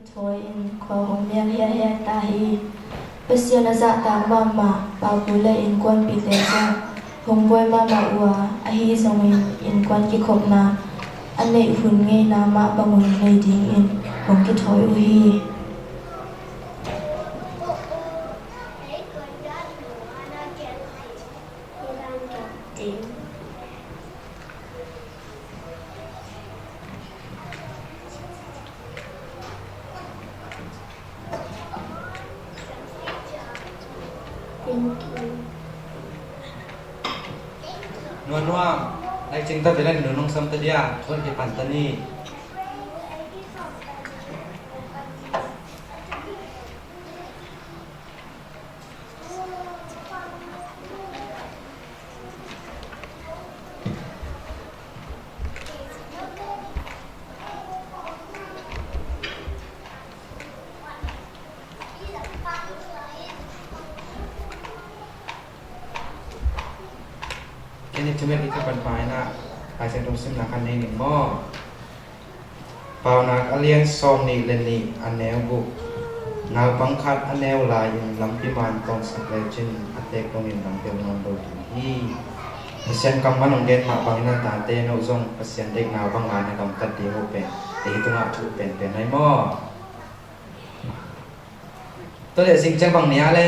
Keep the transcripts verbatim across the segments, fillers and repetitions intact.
Thawi in khua hong mial hiahia ta hi. Pasian a zahtak mahmah papu le innkuanpihte zong hong buai mahmah uh a, ahi zongin innkuan kikhopna a neih hun ngeina mah bangun nei dingin hong kithawi uh hi. Nuam nuam, lai cing ta vela, nu nong sam ta dia, thuan kipan ta ni. Kei ni thunget i ka pan pa ina, Lai Siangtho simna kan nei ning maw? Paunak a lian sawm nih le nih a neu guk. Naupang khat a neu lai-in lampi man tawngsak lecin a teek dongin lampiang nawn lo ding hi. Pasian kammal hong gen mah bangin a tate no zong Pasian deihna banga na gamtat ding uh pen ei tungah thu penpen ai maw? Tua leh zing ciang bang ni a le?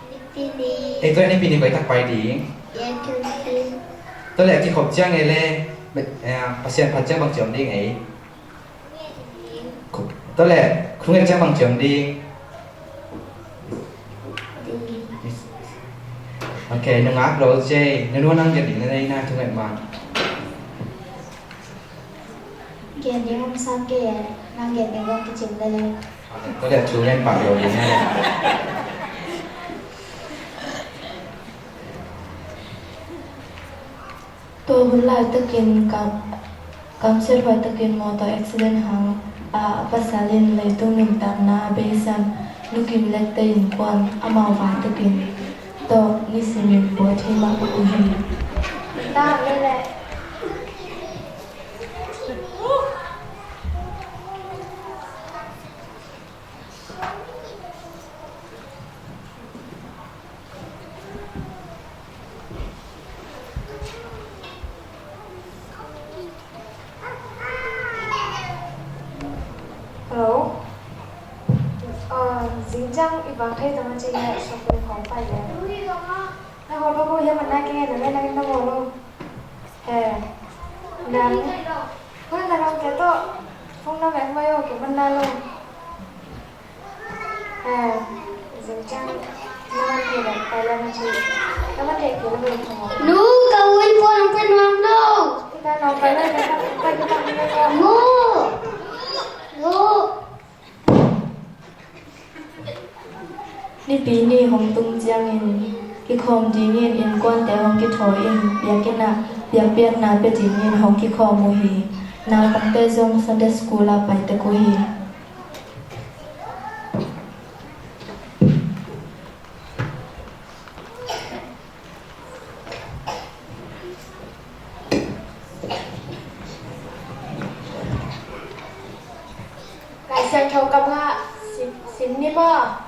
Nipi ni. Ei, tua leh nipi ni koi tak pai ding? Tua leh kikhop ciang ei le, eh, Pasian phat ciang bang ci om ding ei? Tua leh khunget ciang bang ci om ding? Ok, nungak lo cei, nunu nang gen ding na nei na thunget ma. Gen ding om sam kei e, nang gen ding om kicing le le. Tua leh thu ngen pah lo ding a le. Tua hun laitakin kam, kamsiathuai takin motor accident hang a, a pasal in leitung nuntakna a beisan Nu Kim Lette innkuan amau vaitakin tawh nisimin buat hi mah uh hi. Ta le le. Hello. Zing ciang i vang thei tama ci le, shopping khawng pai le. Na haw lo ko, hiam an nai kei na le, na in na haw lo. He. Nang. Hoi na rong ke to. Phone na vek mai o, ke man na lo. He. Zing ciang. Na man thei le, pai le na ci. Na man thei ke lo, lo. Nu, ka u in phone ang pen nuam lo. Ita nong pai le, pai le, pai le, pai le. Nu. Nu. Nipi ni hong tung ciangin kikhawm dingin innkuante hong kithawi in, biakinn ah biakpiakna pia dingin hong kikhawm uh hi. Naupangte zong Sunday school ah pai tek uh hi. Lai Siangtho ka mah sim, sim ni maw?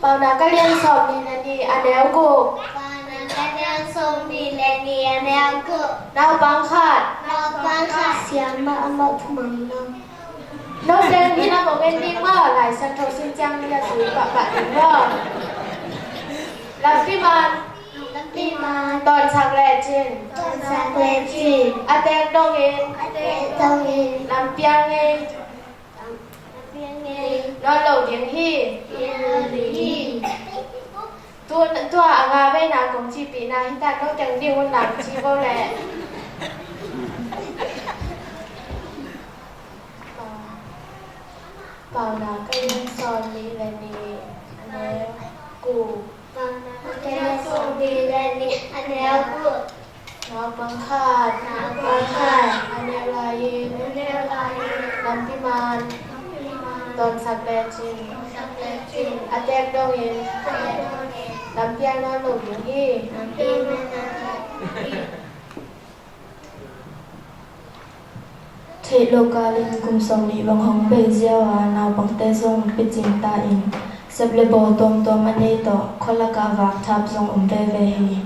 Paunak a lian sawm nih le nih a neu guk. Paunak a lian sawm nih le nih a neu guk. Naupang khat. Naupang khat. Siama amah thuman lo. No teng hi na mong en ding maw, Lai Siangtho sim ciang ni a zui pahpah ding maw. Lampi man. Lampi man. Tawnsak lecin. Tawnsak lecin. A teek dongin. A teek dongin. Lampiang ngei. Lampiang ngei. Nawn lo ding hi. Nawn lo ding hi. Tu, tua a nga veina kong cihpihna hi ta, no teng ding un lam ci vo le. Paunak a lian sawm nih le nih a neu guk. Paunak a lian sawm nih le nih a neu guk. Naupang khat. Naupang khat. A neu lai-in. A neu lai-in. Lampi man. Lampi man. Tawnsak lecin. Tawnsak lecin. A teek dongin. A teek dongin. Lampiang nawn lo ding hi. Lampiang nawn lo ding hi. Theih lo kalin kum sawmnih bang hong bei ziau a, naupangte zong picing ta in, sep le bawl tuamtuam a nei tawh khualak ah vakthap zong om veve hi.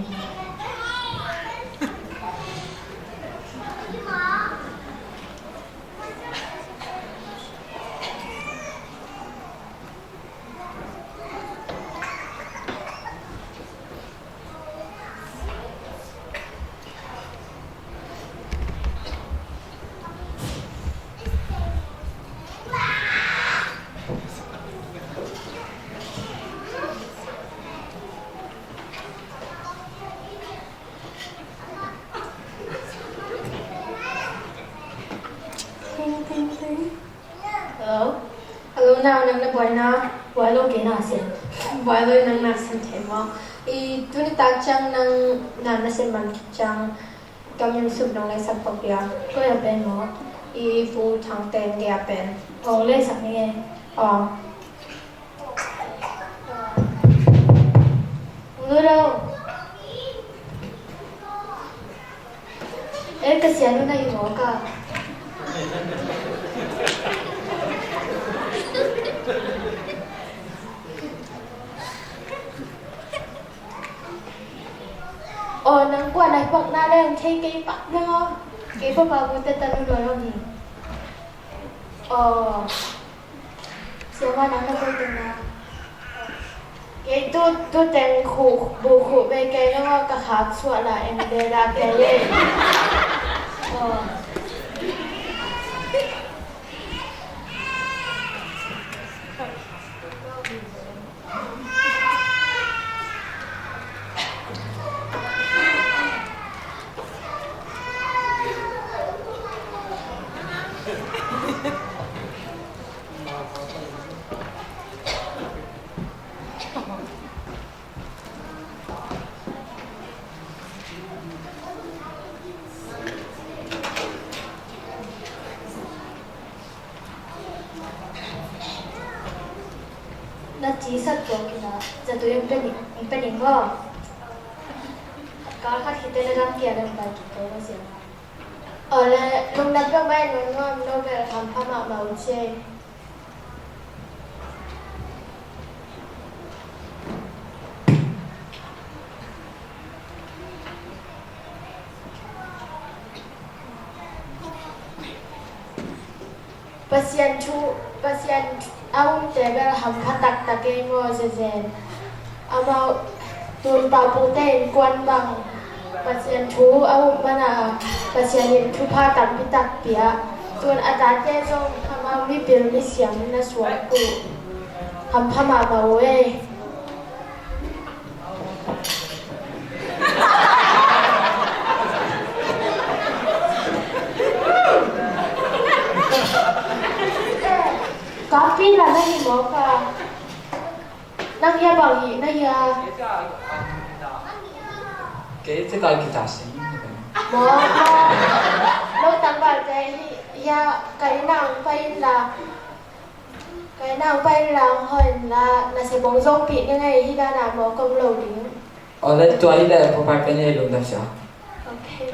Hello. Hello, nau, nang na buai na. Buai lo kei na sem. Buai lo, nang na sem thei maw? I tuni tak ciang nang na na sem man khit ciang kam in sum nong lei sak pah pia. Koi a pen maw? I Pu Thang Ten gei a pen. Ong lei sak ni e. Ong. Ong lo lo. Eh, ka sianu na hi maw ka? Aw, nang kua na hi pak na leng thei kei pak leng aw. Kei papa bu te tanu lo lo ni. Aw. Siama nang na kua teng na. Kei tu, tu teng khu, bu khu bei kei lo ka khak suah la en de la kei le. Aw. Na ci sak tua kina, za tu yung peni, yung peni mo. Kal khat khit teh na dam kia dam bai kik ko na sia. Ole, lungdam peuh mah in, nuam nuam, Nobel hampha mahmah uh ci. Pasian thu, Pasian a umte bel hampha taktak ei maw, Zezen. Amau tun paupute innkuan bang Pasian thu a um mana, Pasian in thupha tampi tak pia. Tun a tate zong amau mipil misiam na suak uh. Hampha mahmah uh ei. Kapi la na hi maw ka? Nang hia bang hi na hia? Kei te ka guitar sim. Maw, maw. Lo tang bal te hi, hia kai nang pai in la. Kai nang pai in la, hoi in la, na se bong zong pi ni ngai hi da na maw kong lo ding. Ole tua hi le, Papa pen hi lungdam sia. Okay.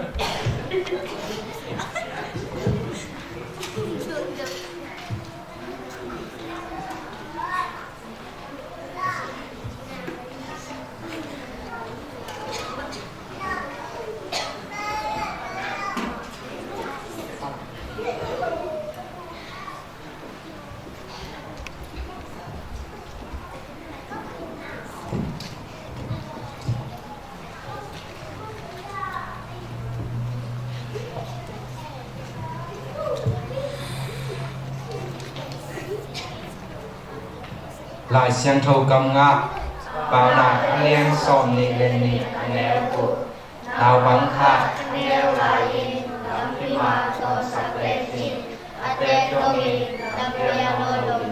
Lai Siangtho kam ngah, Paunak a lian sawm nih le nih a neu guk. Naupang khat a neu lai-in lampi ma tawh sak leh cin, a teek dongin lampi a nawn lo hi.